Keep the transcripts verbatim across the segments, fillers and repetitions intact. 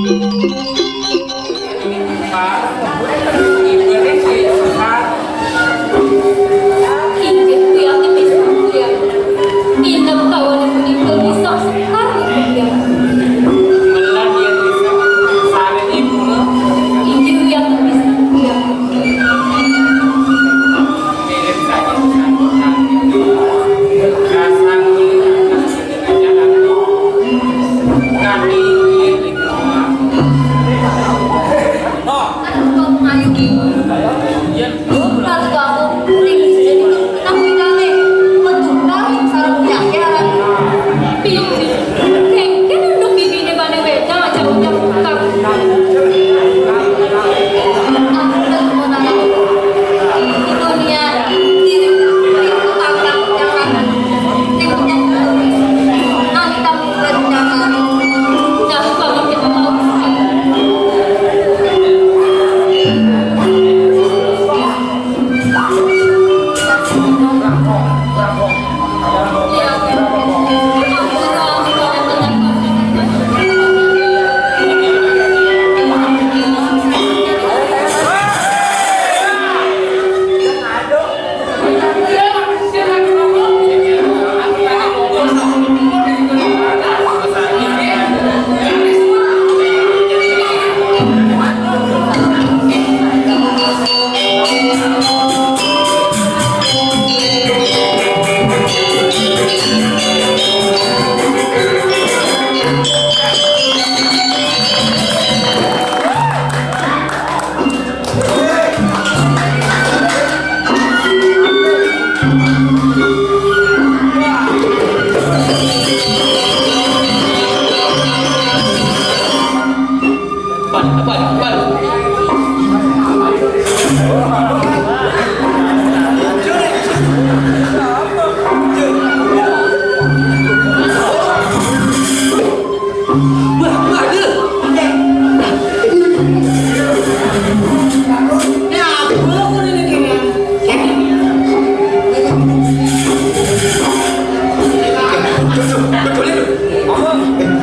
Inggih, Kuyang, Kuyang. Pinep kawon punika bisa sekar, Kuyang. Melah yen bisa sare ibu. Inggih, Kuyang, Kuyang. Mirip saja. Rasang.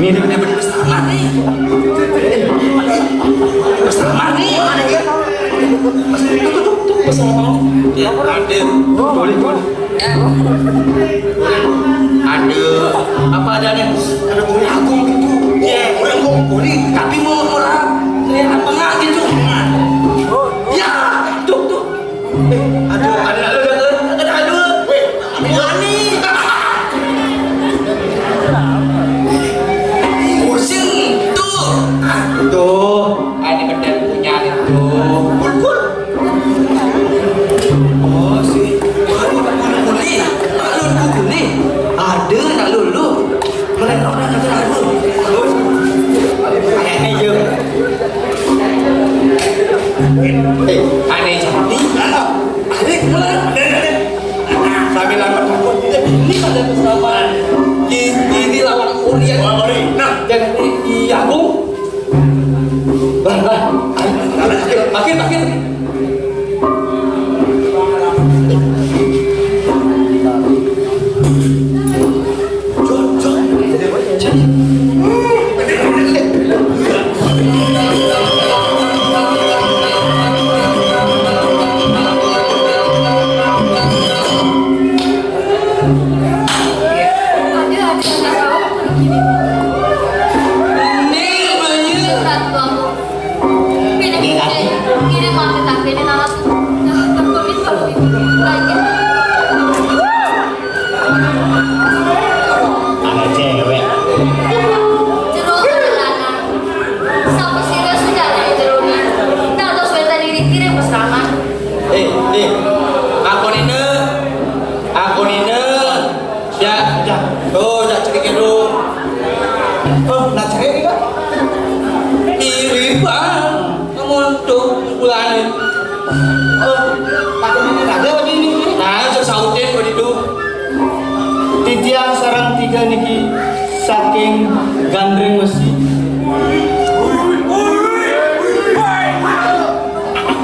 Mirip-mirip besar nih. Besar nih. Tuh, tuh, tuh, tuh, besar banget. Ya, ada. Boleh, boleh. Ada. Apa adanya? Ada bunyi agung gitu. Ya, orang mau boleh, tapi mau orang kelihatan bengak gitu. Ya, tuh, tuh. Aduh, ada, ada, ada, ada, ada. Weh, berani. Pusing tuh. Tuh, ini bener punya nih tuh. Pul, pul. Oh, si. Aduh, pul, pul nih. Maklum, pul, pul nih. Ada tak lulu? Mereka orang kata aku. Terus, kayaknya iya. Eh, aneh jadi. Aneh, mulai. Aneh, aneh. Nah, sambil lawan aku. Ini pada bersamaan. Ini lawan Uri. Lawan Uri. Nah, jadi iya, Bu. Bah, bah. Ayo, akhir, akhir, akhir. Ada cewek. Jero lanang. Sapa sira sudah ada jero ni? Dados wénten iri-iri mesraman. Eh, eh. Aku nina. Aku nina. Ya, ya. Oh, ya cerik itu. Oh, nak cerik juga. Iri, Bang. Kamu tuh bulan. Oh, aku nina ada lagi ini. Nah, sesautin kok itu. Titiang sareng tiga niki saking Gandring Wesi.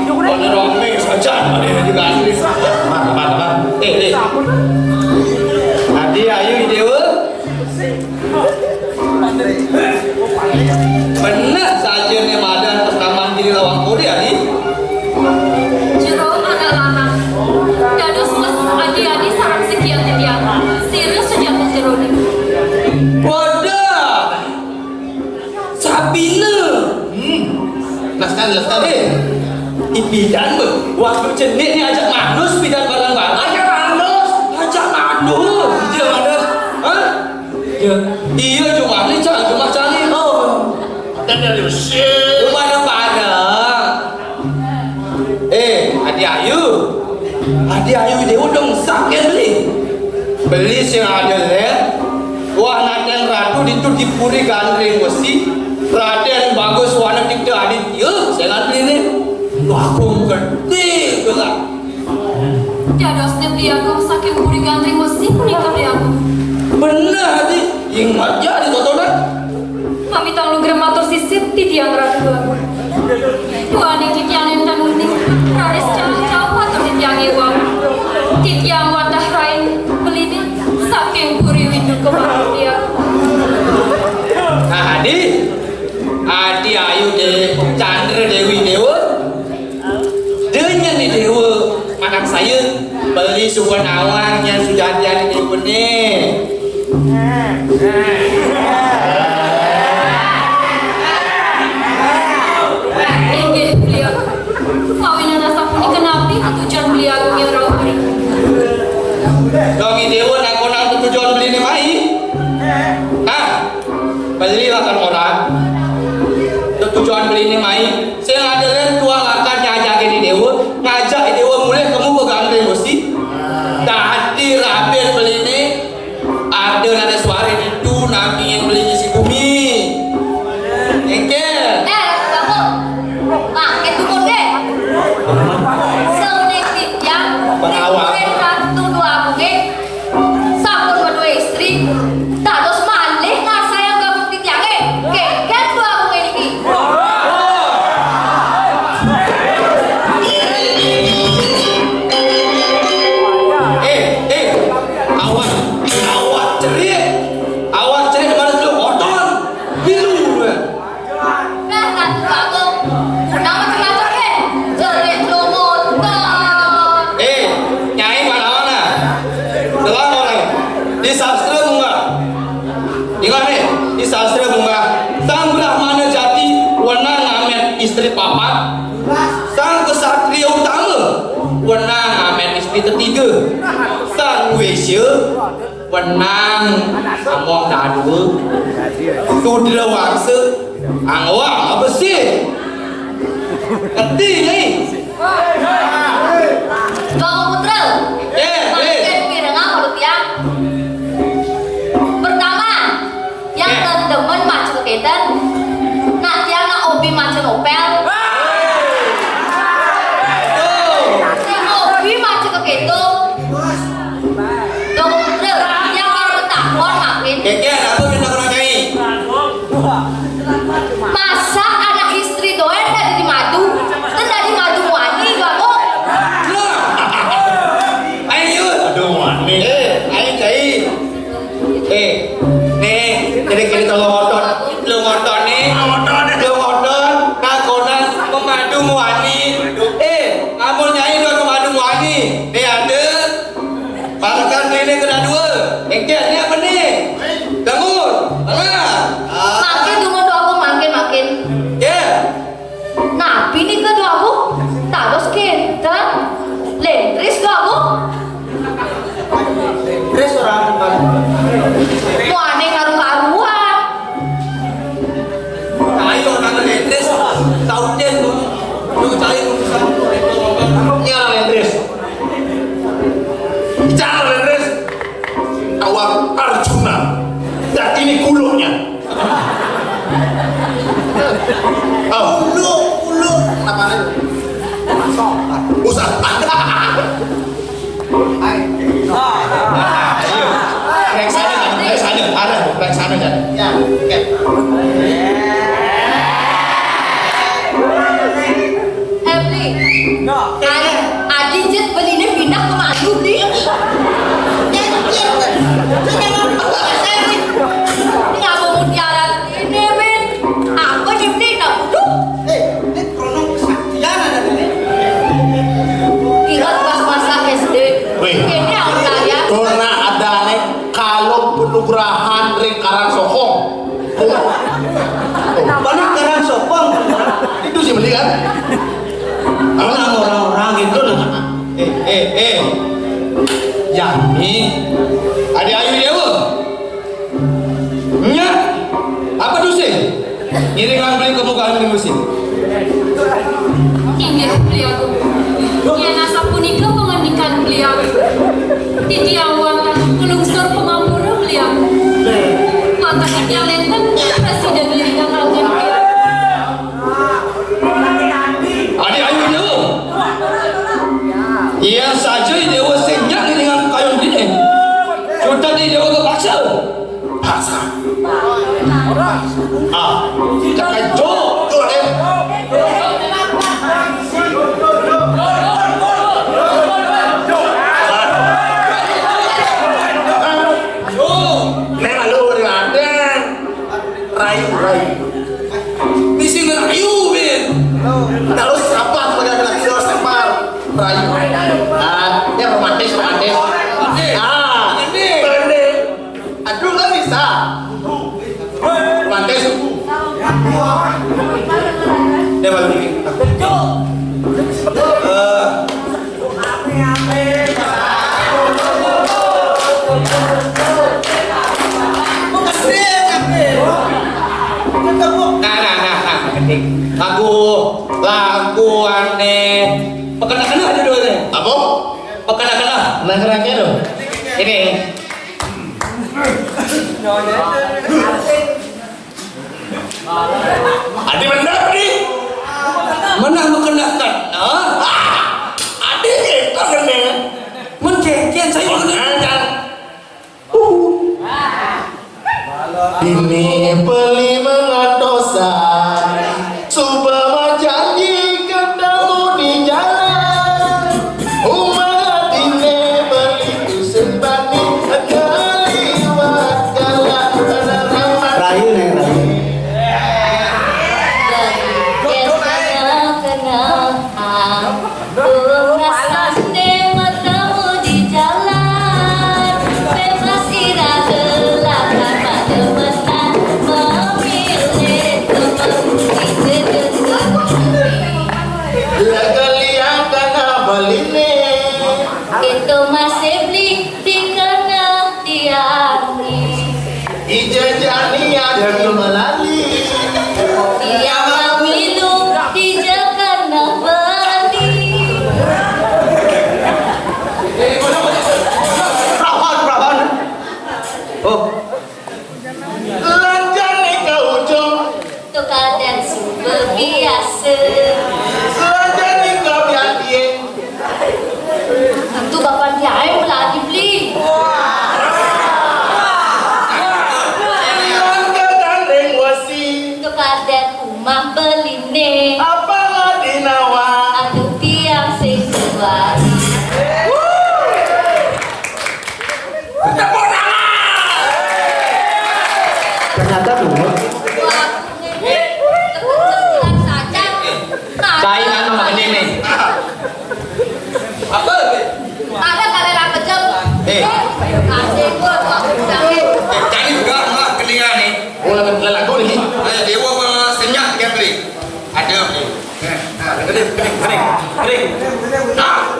Ana rame sajan, ada yang di Gandring. Teman, teman, teman. Eh, eh. Adi Ayu Idewa. Bener, Kan lestari. Ipidan be, waktu cenik ni ajak manus pidan barang-barang. Ajak manus. Ajak manus. Dia mana? Hah? Ya. Iya, cuma ni cang, cuma cari. Oh. Dan dari usia. Rumah ada barang. Eh, Adi Ayu. Adi Ayu dia udung sak ya beli. Beli sing ada le. Wah, naten ratu ditu di puri gandring besi. Raden Bagus Wana Tirta Aditya, sing ada beli ni. Wah, agung gede gelap. Tiada step dia aku saking puri gandring besi punika dia aku. Bener, Adi. Ingat ya, di totonan. Mamitang lugra matur sisip titiang Ratu Agung. Duaning titiang enten uning, raris jauh-jauh matur titiang iwang. Titiang wantah rai beliné saking puri windu kemawon tiang. Nah, Adi, Adi Ayu Dewi, Chandra Dewi Dewa. Denya ni dewa, manak saya beli suba nawang yang sujatian ini pun nih. Inggih, beliau. Mawinan rasa punika napi tujuan beliau yang rauh mriki? Dong dewa nak konang tujuan beli ini mai. Hah? Beli lah kan orang. Tujuan beli ini mai. Sing ada lain tuang akan nyajak ini dewa, ngajak dewa mulai kamu ke gandeng besi. Tadi rabin beli ini ada nada suara itu nangingin beli isi bumi. Engkel. Eh, Ratu Agung. Makin dukun deh. Seuning titiang. Pengawal. Ratu Dua Agung, eh. Sampun madué istri, dados malih ngarsayang gabung titiangé. Kéngkén dua mungkin iki. Eh, eh, awas, awas cerik, awas cerik, mana lu kotor, biru. Dah, Ratu Agung. Undang macam-macam, eh. Jerit lumut, dah. Eh, Nyai Panawana. Telah orang. Di sastra bunga. Ingat nih, di sastra bunga. Sang Brahmana jati wenang ngamet istri papat. Sang kesatria utama wenang ngamet istri ketiga. Sang Wesya Wenang among dadua. Sudra wangsa angoang abesih. Ngerti, Nyai? Dong Putra. Eh, eh. Mangkin pirengang menurut tiang. Pertama, tiang eh. Ten demen maca kekénten. Nak tiang nak hobi maca novel. Tuh. Sing hobi maca kekéto. Dokter, yang mau bertakon makin. Kékén, apa minta orang Nyai? Masa anak istri doén dadi madu, ten dadi madu muani, Bapak? Ayo. Aduh, muani. Eh, ayo, Nyai. Eh, nih, jadi kita lo ngotot, lo ngotot nih, lo ngotot, nah, konan pemadu muani. Eh, amun Nyai dong pemadu muani. Nih, ada. Parekan rene kena dua. Engkén, ini apa nih? Dangun. Tengah. Ah. Makin dungu doaku, makin, makin. Ya. Napi nika doaku? Dados kénten. Lentris doaku. Lentris orang bukan. Muane karu-karuan. Ayo, nang lentris. Tauten, Bu. Lu cari urusan. Ya, lentris. Jangan, Res. Awak Arjuna. Dan ini kuluknya. Oh. Kuluk, kuluk. Kenapa nih? Usah. Reksana, reksana, ada reksana, ada. Ya, oke. Eh, Bli. Adi, Adi jet beliné pindah ke madu, Bli. Ngapa mutiara ini, Bin? Apa nih, Bli? Nah, waduh. Eh, ini krono kesaktian ada ini. Ingat pas masa S D. Wih. Ini awal kalian. Pernah ada nih kalau penugrahan ring Karang Sokong. Balik Karang Sokong. Itu Beli kan? Kalau orang-orang itu nah. Eh, eh, eh. Jani. Adi Ayu Dewa. Nya, apa tuh sih? Ngiring beli ke muka ini mesti. Inggih, Beli Agung. Yen asapunika pangandikan Beli Agung. Titiang wantah nglungsur pangapura, Beli Agung. Wantah titiang nenten prasida ngiringang ragan. Adi Ayu Dewa. Iya saja Dewa sing nyak ngiringang kayun dini. Sudah di Dewa kepaksa. Paksa. Ah, jangan jujur, eh. Nek malu ora ada. Rayu, rayu. Misi ngerayu, Bin. Terus apa sebagai anak kecil, sabar. Rayu. Ah, ya romantis, romantis. Ah, ini. Aduh, kan bisa. Romantis. Dia balik. Eh, nah, nah, nah, nah, ketik. Lagu, lagu aneh. Pekena-kena judulnya. Apa? Pekena-kena. Nah, kena-kena. Ini. Adi bener, Adi. Mana mekena-kena? Adi kita kena. Mencengken saya kena. Ini beli mengantosan, suba majanji ketemu di jalan. Umah dine beli dusun bani, ngeliwat jalan. Rayu, Neng, rayu. Kenal-kenal. Bunga sane bertemu di jalan, bebas irade latar pada menang, memilih teman di kedua. Lagi liang kana baline. Itu masih beli di kana tiangi. Ija jani ada melali. Iya, mamilu, ija kana bali. Perawan, perawan. Oh. Lanjane ka ujung. Tukadén sumber biasa. Lanjane ka biadie. Tentu bapan tiang melati beli. Langkah gandeng wesi. Tukadén umah beline. Apa ngadinawa? Anu tiang sing kuat. Tepuk tangan. Ternyata bener. Wah, ini terkejut saja. Nah. Saingan sama ini nih. Apa? Ada karena kejam. Eh. Kasih gua, gua kejam. Eh, tadi juga mah kelingan nih. Oh, lagu, lagu nih. Eh, Dewa apa Senyak dia beli? Ada. Kering, kering, kering, kering. Nah.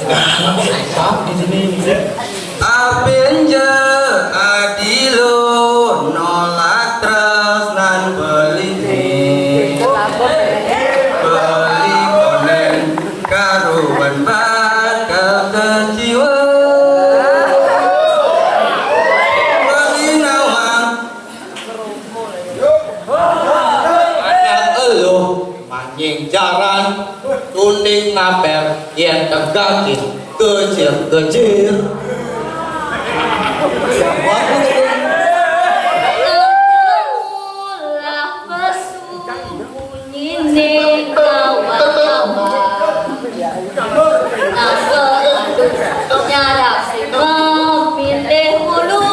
Nah, di sini. Apenja adilo nolak tresnan beline. Beli konen karuan bakal keciwa. Beli nawang. Anak elu manjing jaran, tunding ngaper, yen tegakin kecil-kecil. Ulah pesu. Nyine kawan-kawan. Napa aduh nyarap sing memilih ulu.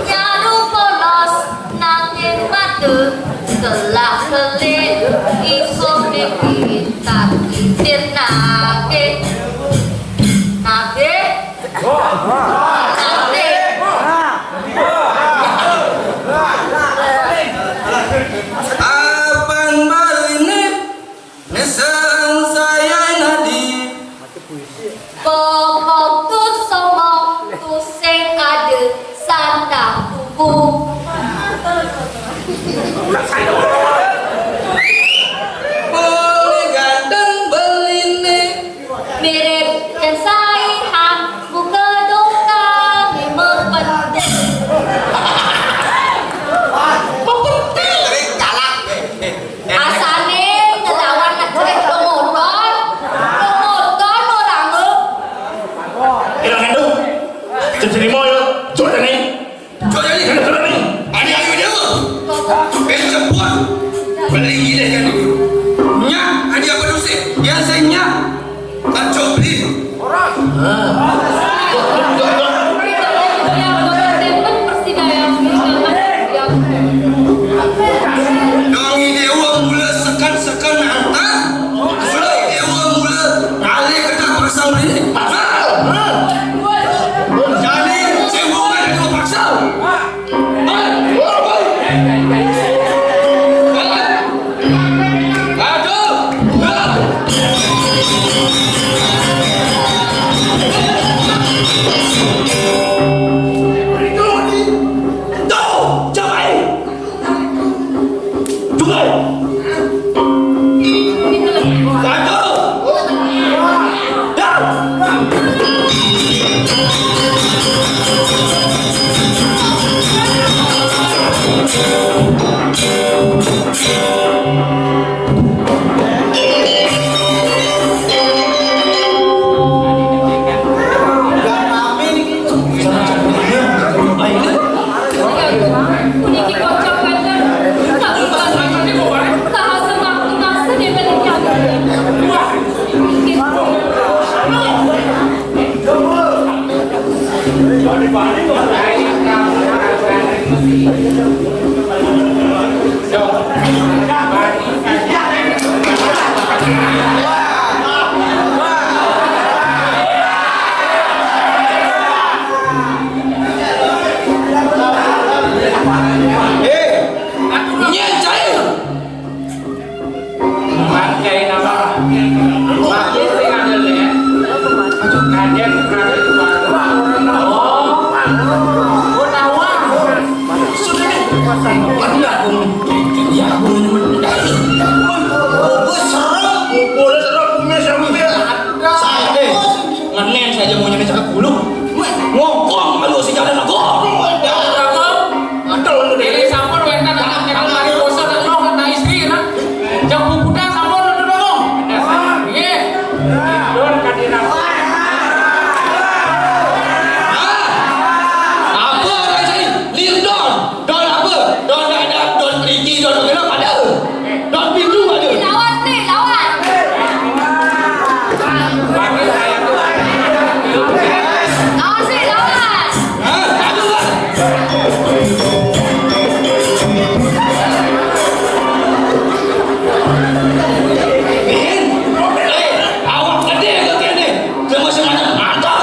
Nyaru polos nanging mata kelah kelih iso dikitat kitir nagih. Nagih. Nagih. Cok, beli. Dong, ide gua mula seken-seken nanta. Mula ide gua mula ngalih ke tak pasang beli. Jadi, cewek ada dua pasang. Ngenen saja mau nyampe cakap bulu. Ngokong malu si jalan aku. Ada lalu deh. Ini sampun wénten anak nyekel mari poso nang roh kena istri, nah. Jam bubutan sampun nuntun ngomong. Nggih. Don kadina. Apa orang cari? Lirdon. Don apa? Don dadap, don kelinci, don bagaimana pada? Don pintu pada. Lawan nih, lawan. Lawan sih, lawan. Awak gede ke kene? Dia masih macam mata.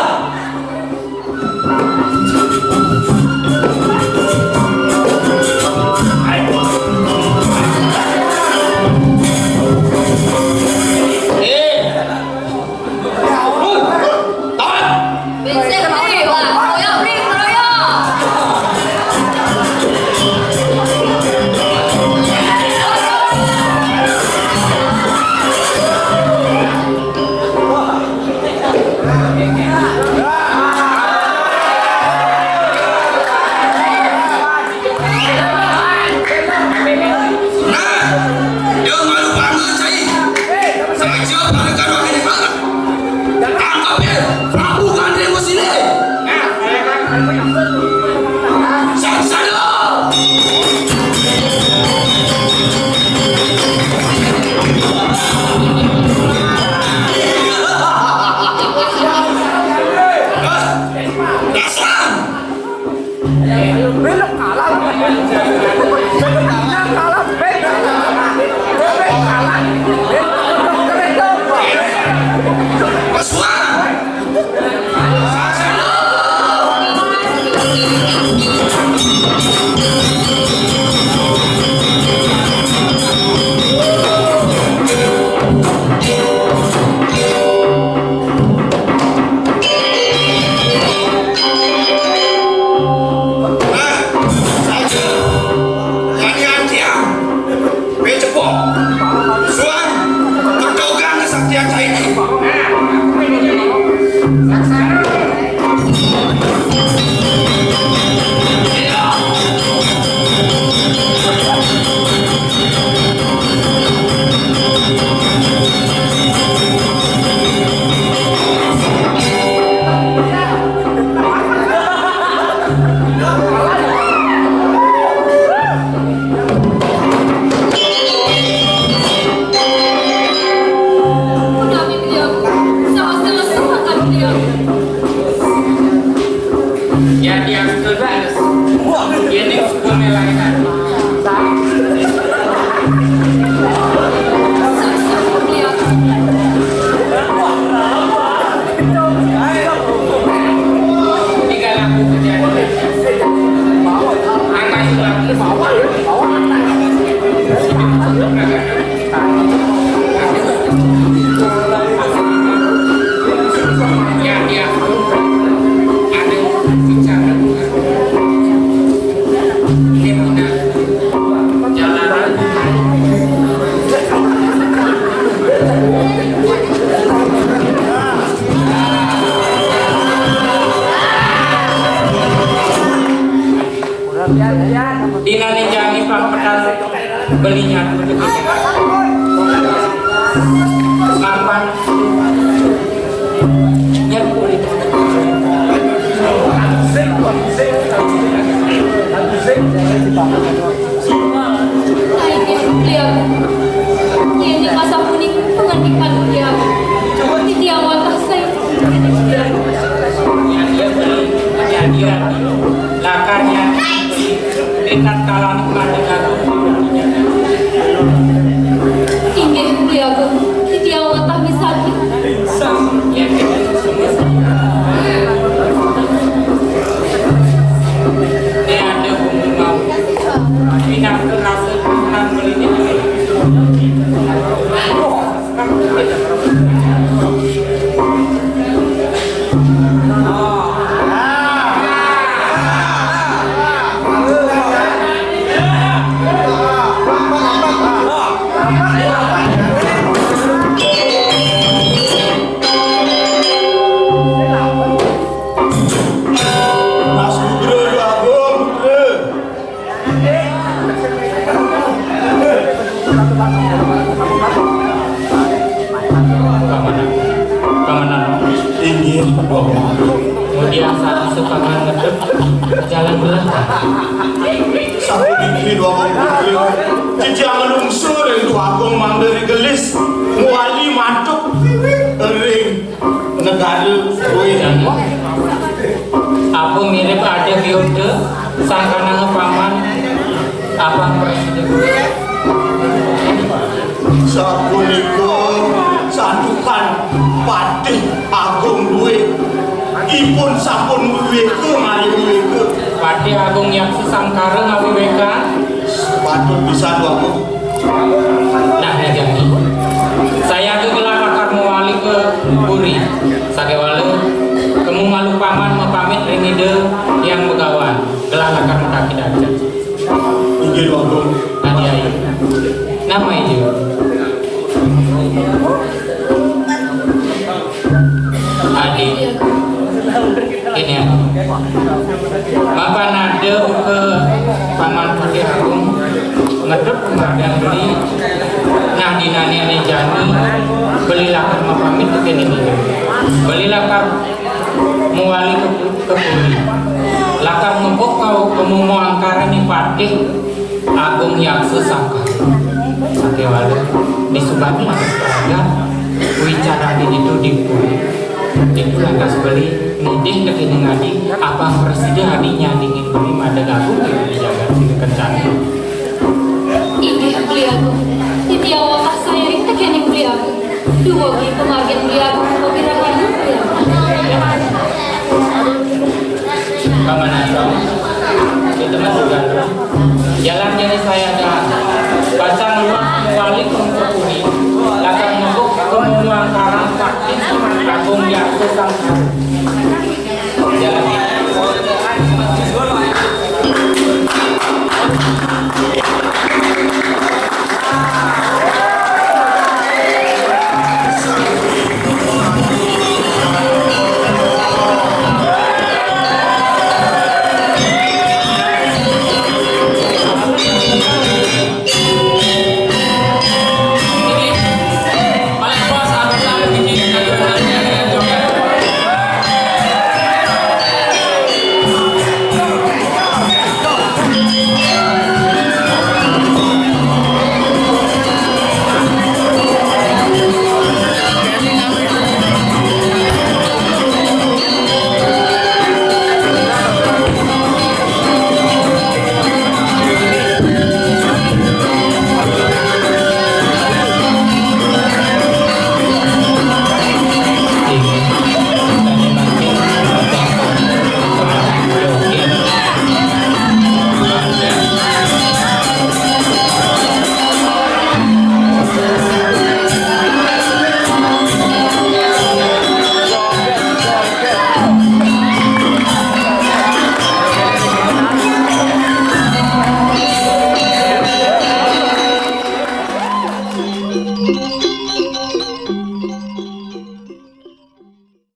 Dina ninjani pang pedal belinya. Mapan. Nyet kulit. Ai, Gusti Agung. Yén masa punika pangandikan Gusti Agung. Titiang wantah saé. Lakar nyai. Ri tatkala manggihin agung. Inggih, Gusti Agung. Titiang wantah misadia. Yén kita semua. Né ada bumbu mau. Pinangka rasa tenang beli. Mas Putra, Agung Putra. Pamanan. Pamanan. Inggih, Agung. Kemudian saat itu paman ngedep jalan belah. Sampun inggih, Agung. Titiang nglungsur ring Agung mangda ri gelis, muali mantuk ring negara kuwi. Apa mirip ada biuda sangkananga paman abang presiden? Sapunika santukan Patih Agung duwe. Ipun sampun wiweka, ngawi wiweka. Patih Agung Yaksa Sangkara ngawiwekan. Patut pisan, Agung. Nah, nah, jani. Sayaga gelah lakar mawali ka puri. Sakéwala kemu malu paman mapamit ring Ida Hyang Begawan. Gelah lakar mataki dadi. Inggih, Agung. Adi ayu. Nama Ida? Adi. Ini ya. Mapan ada uka paman Patih Agung ngedep pembagian beli. Nah, dinane ane jani beli lakar mapamit ke kene beli. Beli lakar muwali ke, ke puri. Lakar ngebuk kau ke mumo angkara ni Patih Agung Yaksa Sangkara. Sakéwala disubani atas praga wicarane ditu dipun. Ditu lantas beli nitih ka dening adi, abang prasida adi nyandingin beli madeg agung di jagat sini kencana. Inggih, Beli Agung. Titiang wantah saé ring tekening Beli Agung. Dumogi pamargin Beli Agung, pabirahayu Beli Agung. Paman Agung, kita masuk dalam. Jalan jani sayaga. Pacang luwak muwali ka puri. Lakar ngebuk ka mumo angkara Patih Agung Yaksa Sangkara.